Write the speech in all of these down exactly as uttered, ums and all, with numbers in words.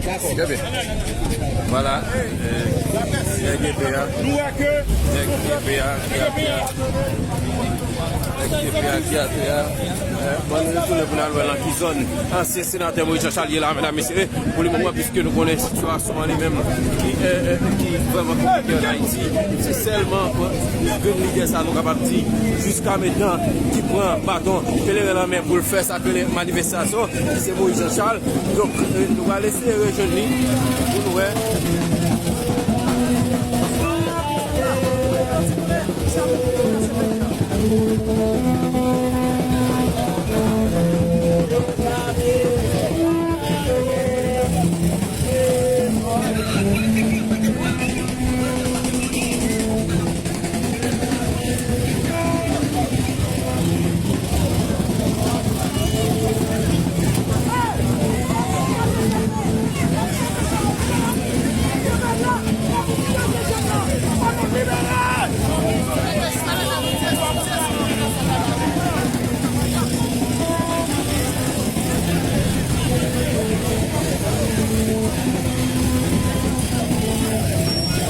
Kenbe. Vwala, eh, nèg epe a. Nèg epe a ki atè a. Nèg epe a ki atè a. Eh, bon, nou retounen pou n al wè nan ki zòn ansyen senatè Moïse Jean Charles ye la, medam, mesye. Pou le moman, piske nou konnen sitiyasyon an li menm ki, eh, eh, ki vrèman konplike ann Ayiti, se sèlman grenn lidè sa nou kapab di jiska mentnan ki pran baton peleren nan men pou l fè sa k rele manifestasyon, se Moïse Jean Charles. Donk, eh, nou pral eseye rejwenn li pou nou wè.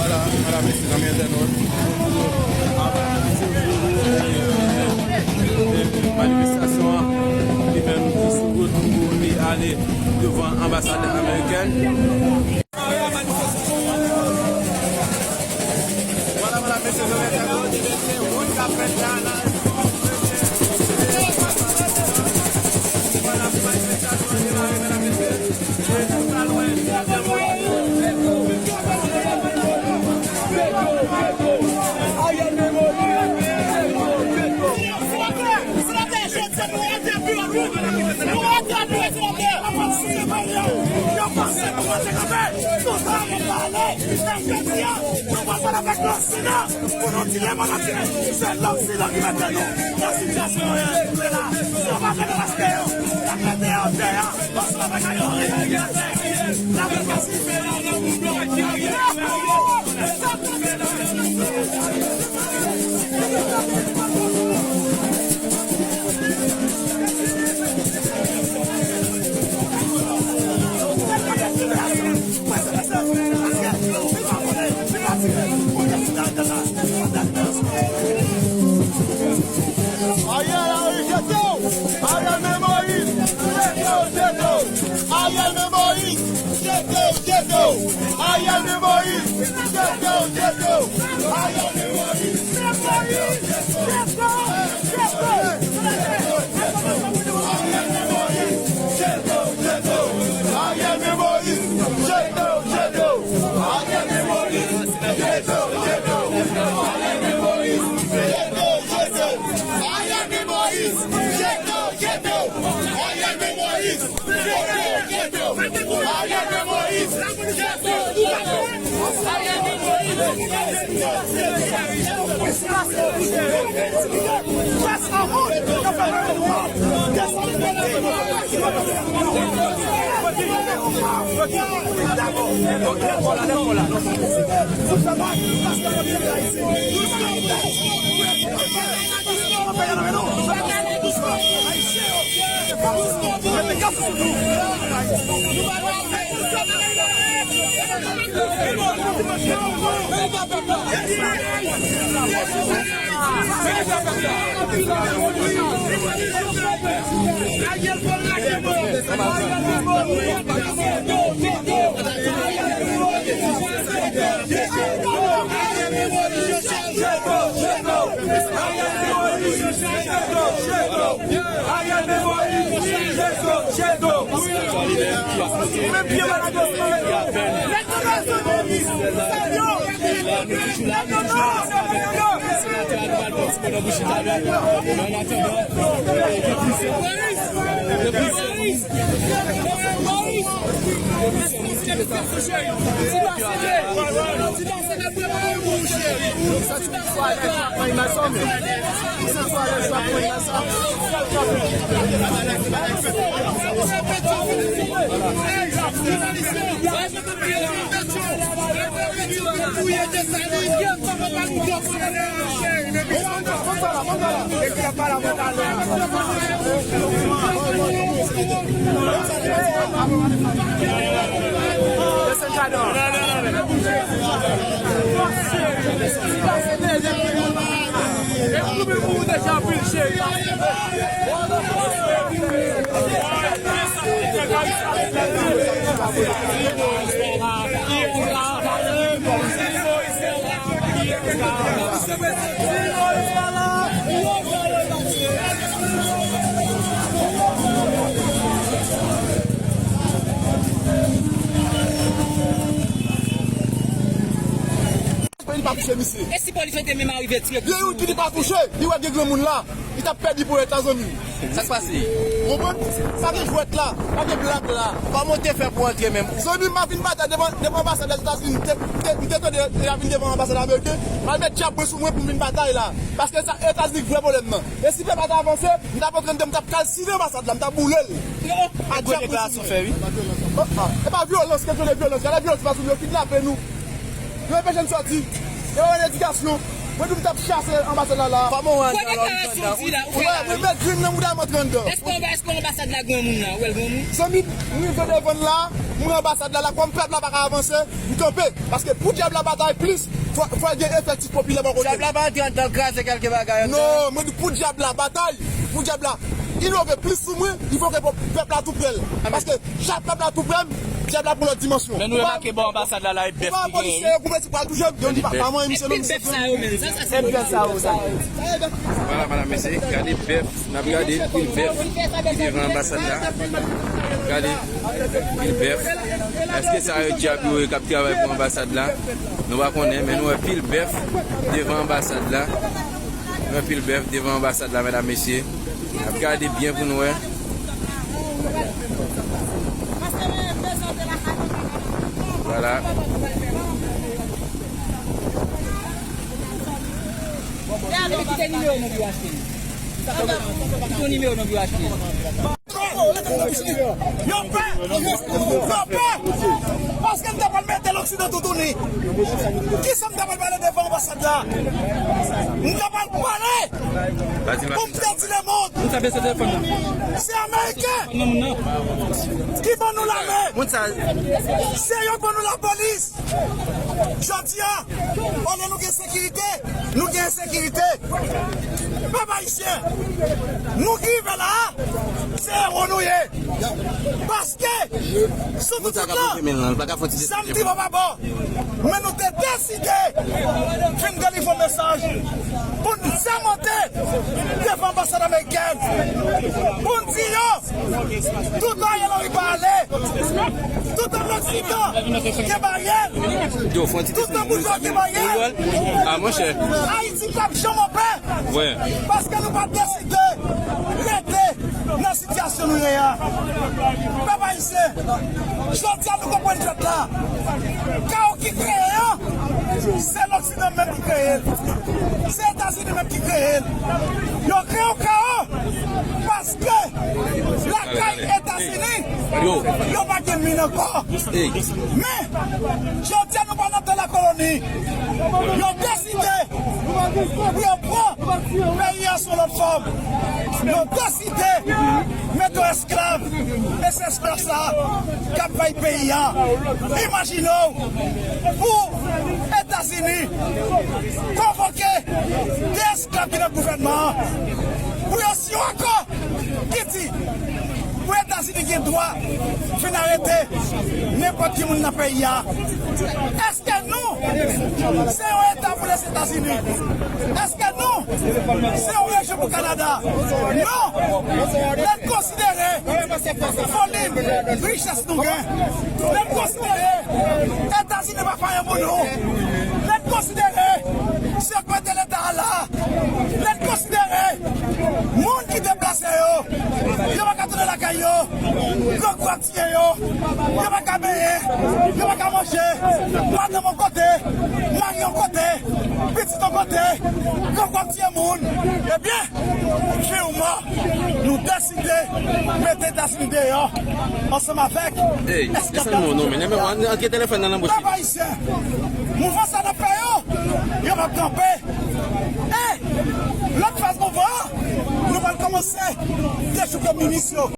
Vwala, medam, mesye, zanmi entènot, manifestasyon an li menm ki sou wout pou li ale devan anbasad amerikèn. Vwala, vwala, mesye, zanmi entènot, se wout k ap fèt la, la. Vwala, manifestasyon an demare, medam, mesye. Pou nou di lè mò natire, se lòm sila ki mete nou nan sitiyasyon nou ye la. Si yo pa gade paske yo, n ap mete yo deyò, ansanm avèk yo, n ap mete yo deyò. Ariel Henry, jete w! Ariel men Moïse, jete w, jete w! Ariel men Moïse, jete w, jete w! Ariel men Moïse, jete w, jete w! Ariel men Moïse, jete w, jete w! Ariel men Moïse, jete w, jete w! Ariel men Moïse, jete w, jete w! Ariel men Moïse, jete w, jete w! Ariel men Moïse, jete w, jete w! Ariel men Moïse, jete w, jete w! Ariel men Moïse, jete w, jete w! Ariel men Moïse, jete w, jete w! Ariel men Moïse, jete w, jete w! Li pa touche misye. E si polis yo te menm arive tire. Gen youn ki li pa touche, li wè gen granmoun la. Li t ap pèdi ponyèt la, zanmi m. Sa k pase? Ou konprann? Pa gen jwèt la, pa gen blag la. Kòman w te fè pou antre menm? Zanmi m, m ap vin batay devan, devan anbasad Lèzetazini. M te, m te, m te tande y ap vin devan anbasad ameriken. M al met djab mwen sou mwen pou m vin batay la. Paske sa, Etazini k vrè pwoblèm nan. E si pèp la ta avanse, m t ap antre anndan, m t ap kalsine anbasad la, m t ap boule l. A djab mwen sou mwen. Oh, ah. E pa vyolans, kesyon de vyolans. Gade vyolans pa sou nou, yo kidnape nou. Yo enpeche n sòti. Yo wè ledikasyon. Mwen di w m t ap chase anbasad la la. Kòman w antre anndan? Wi, mwen met grenn nan mouda m antre anndan. Èske w, èske anbasad la granmoun la? Ou wè l granmoun? Zanmi m, m rive devan l la, m wè anbasad la la, kòm pèp la pa ka avanse, m kanpe. Paske pou dyab la batay plis, fò, fò l gen efektif popilè bò kote. Dyab la pa antre anndan kraze kèlke bagay anndan? Non, mwen di pou dyab la batay, pou dyab la inove plis sou mwen, il faut que pèp la tou prè l. Paske Chak pèp la tou prè m, dyab la pran lòt dimansyon. Men nou remake bò anbasad la la, e bèf ki genyen, wi. Ou pa polisye, ou mèt pral touche m, yo di pa, pa mwen, misye menm. Bèf sa yo menm, sa, sa se bèf sa yo, sa. Vwala, madam, mesye, gade bèf, n ap gade pil bèf ki devan anbasad la. Gade pil bèf. Èske sa yo dyab yo ye k ap travay pou anbasad la? Nou pa konnen, men nou wè pil bèf devan anbasad la. Nou wè pil bèf devan anbasad la, medam, mesye. N ap gade byen pou nou wè. Vwala. Kite nimewo nou pou yo achte. Kite nimewo nou pou yo achte. Yo pè! Yo pè! Paske m ta pral mete loksidan toutouni. Kisa m ta pral pale devan anbasad la? M ta pral pale pou m te di lemonn. Se Ameriken ki ban nou lame. Se yo ki ban nou lapolis. Jodi a, olye nou gen sekirite, nou gen ensekirite. Pèp ayisyen, nou ki rive la a, se ewo nou ye. Paske, sou tout tan, sa m di bon pa bon, men nou te deside fin delivre yon mesaj pou n sèmante devan anbasad amerikèn, pou n di yo, toutan Ariel Henry pa ale, toutan Loksidan gen baryè, toutan boujwa gen baryè, Ayiti p ap janm anpè. Paske nou pa deside rete nan sitiyasyon nou ye a. Pèp ayisyen, jodi a nou konprann jwèt la. Kawo ki kreye an, se Loksidan menm ki kreye l. Se Etazini menm ki kreye l. Yo kreye yon kawo paske lakay Etazini, yo pa gen min ankò. Men, jodi a nou pa nan tan lakoloni. Yo deside pou yo pran peyi a sou lòt fòm. Yo deside mete yon esklav, e se esklav sa a k ap bay peyi a. Imajine w pou Etazini konvoke de esklav ki nan gouvènman an pou yo siyen yon akò ki di pou Etazini gen dwa vin arete nenpòt ki moun nan peyi a. Èske nou, se yon eta pou Lezetazini? Èske nou, se yon rejyon pou Kanada? Non! Lè n konsidere volim richès nou gen, lè n konsidere Etazini pa fè anyen pou nou, lè n konsidere sekrè leta a la, lè n konsidere moun ki deplase yo, yo pa ka tounen lakay yo, grangou ap tiye yo, yo pa ka benyen, yo pa ka manje, madanm yon kote, mari yon kote, pitit yon kote, grangou ap tiye moun. Ebyen, finalman, nou deside mete Etazini deyò ansanm avèk esklav. Pèp ayisyen, mouvman sa n ap fè yo, yo p ap kanpe. E lòt faz mouvman an, nou pral kòmanse dechouke minis yo.